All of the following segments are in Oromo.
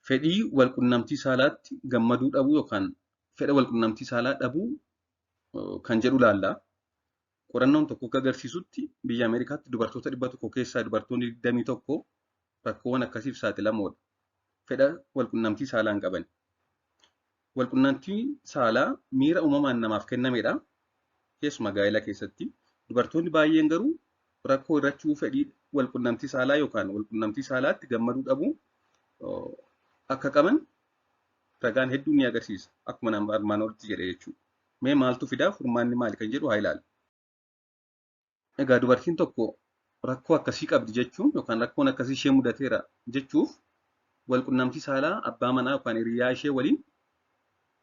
Fedhii walqunnamtii saalaatti gammaduu dhabuu yookaan fedha walqunnamtii saalaa dhabuu kan jedhu ilaalla. Qorannoon tokko akka agarsiisutti biyya Ameerikaatti dubartoota 100 keessaa dubartoonni 21 rakkoowwan akkasiif saaxilamoodha. Fedha walqunnamtii saalaa hin qaban. Walqunnamtiin saalaa miira uumamaan namaaf kennamedha. Keessumaa gaa'ela keessatti. Dubartoonni baay'een garuu rakkoo hir'achuu fedhii walqunnamtii saalaa yookaan walqunnamtii saalaatti gammaduu dhabuu akka qaban ragaan hedduun ni agarsiisa. Akkuma armaan olitti jedhe jechuudha. Mee maaltu fidaa, furmaanni maali kan jedhu haa ilaallu. Egaa dubartiin tokko rakkoo akkasii qabdi jechuun yookaan rakkoon akkasii ishee mudateera jechuuf walqunnamtii saalaa abbaa manaa yookaan hiriyaa ishee waliin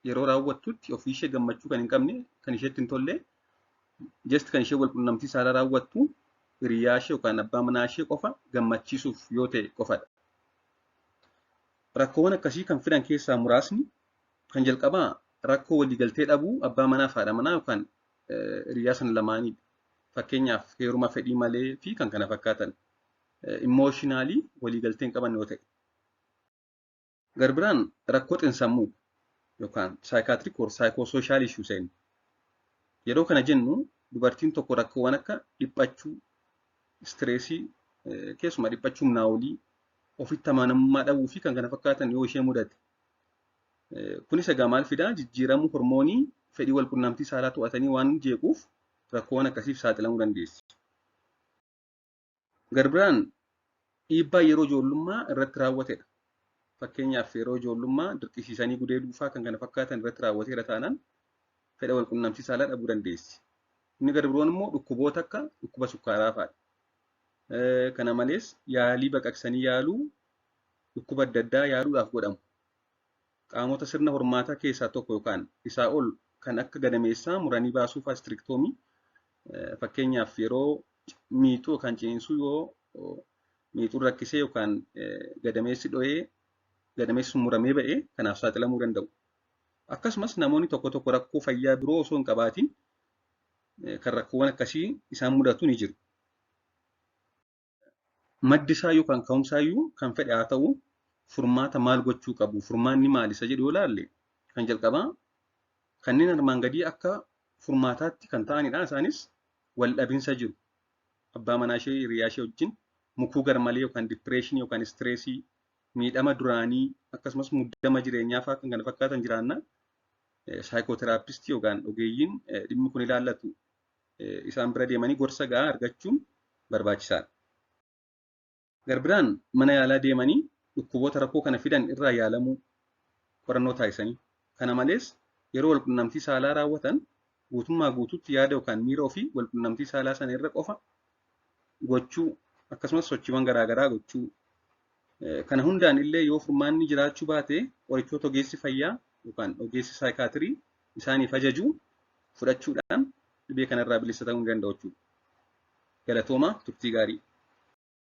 yeroo raawwattutti ofii ishee gammachuu kan hin qabne, kan isheetti hin tolle, just kan ishee walqunnamtii saalaa raawwattu hiriyaa ishee yookaan abbaa manaa ishee qofa gammachiisuuf yoo ta'e qofadha. Rakkoowwan akkasii kan fidan keessaa muraasni kan jalqabaa rakkoo waliigaltee dhabuu abbaa manaa fi haadha manaa yookaan hiriyaa sana lamaaniidha. Fakkeenyaaf, heeruma fedhii malee fi kan kana fakkaatan, emotionally waliigaltee hin qaban yoo ta'e. Garbiraan rakkoo xiinsammuu yookaan psychiatric or psychosocial issues jenna. Yeroo kana jennu dubartiin tokko rakkoowwan akka dhiphachuu, stressii, keessumaa dhiphachuu humnaa olii, ofitti amanamummaa dhabuu fi kan kana fakkaatan yoo ishee mudate. Kunis egaa maal fidaa? Jijjiiramuu hormoonii fedhii walqunnamtii saalaa to'atanii waan jeequuf rakkoowwan akkasiif saaxilamuu dandeessi. Garbiraan dhiibbaa yeroo ijoollummaa irratti raawwatedha. Fakkeenyaaf, yeroo ijoollummaa dirqisiisanii gudeeduu fa'aa kan kana fakkaatan irratti raawwateera taanaan fedha walqunnamtii saalaa dhabuu dandeessi. Inni gara biroon immoo dhukkuboota akka dhukkuba sukkaaraa fa'aadha. Kana malees yaalii baqaqsanii yaaluu dhukkuba adda addaa yaaluudhaaf godhamu. Qaamota sirna hormaataa keessaa tokko yookaan isaa ol kan akka gadameessaa muranii baasuu, hysterectomy, fakkeenyaaf yeroo miixuu yookaan ciniinsuu yoo miixuun rakkisee yookaan gadameessi dho'ee gadameessi sun muramee ba'ee kanaaf saaxilamuu danda'u. Akkasumas namoonni tokko tokko rakkoo fayyaa biroo osoo hin qabaatiin kan rakkoowwan akkasii isaan mudatu ni jiru. Maddi isaa yookaan ka'umsaayyuu kan fedhe haa ta'u, furmaata maal gochuu qabu, furmaanni maali isa jedhu yoo ilaalle, kan jalqabaa kanneen armaan gadii akka furmaataatti kan ta'anidha. Isaanis wal dhabinsa jiru. Abbaa manaa ishee, hiriyaa ishee wajjin mukuu garmalee yookaan depressionii yookaan stressii, miidhama duraanii, akkasumas muddama jireenyaa fa'aa kan kana fakkaatan jiraannaan psychotherapist yookaan ogeeyyiin dhimmi kun ilaallatu isaan bira deemanii gorsa gahaa argachuun barbaachisaadha. Garbiraan mana yaalaa deemanii dhukkuboota rakkoo kana fidan irraa yaalamuu, qorannoo taasisanii. Kana malees yeroo walqunnamtii saalaa raawwatan guutummaa guutuutti yaada yookaan miira ofii walqunnamtii saalaa sana irra qofa gochuu, akkasumas sochiiwwan garaagaraa gochuu. Kana hundaan illee yoo furmaanni jiraachuu baate qorichoota ogeessi fayyaa yookaan ogeessi psychiatry isaaniif ajaju fudhachuudhaan dhibee kanarraa bilisa ta'uu ni danda'u jechuudha. Galatoomaa, turtii gaarii.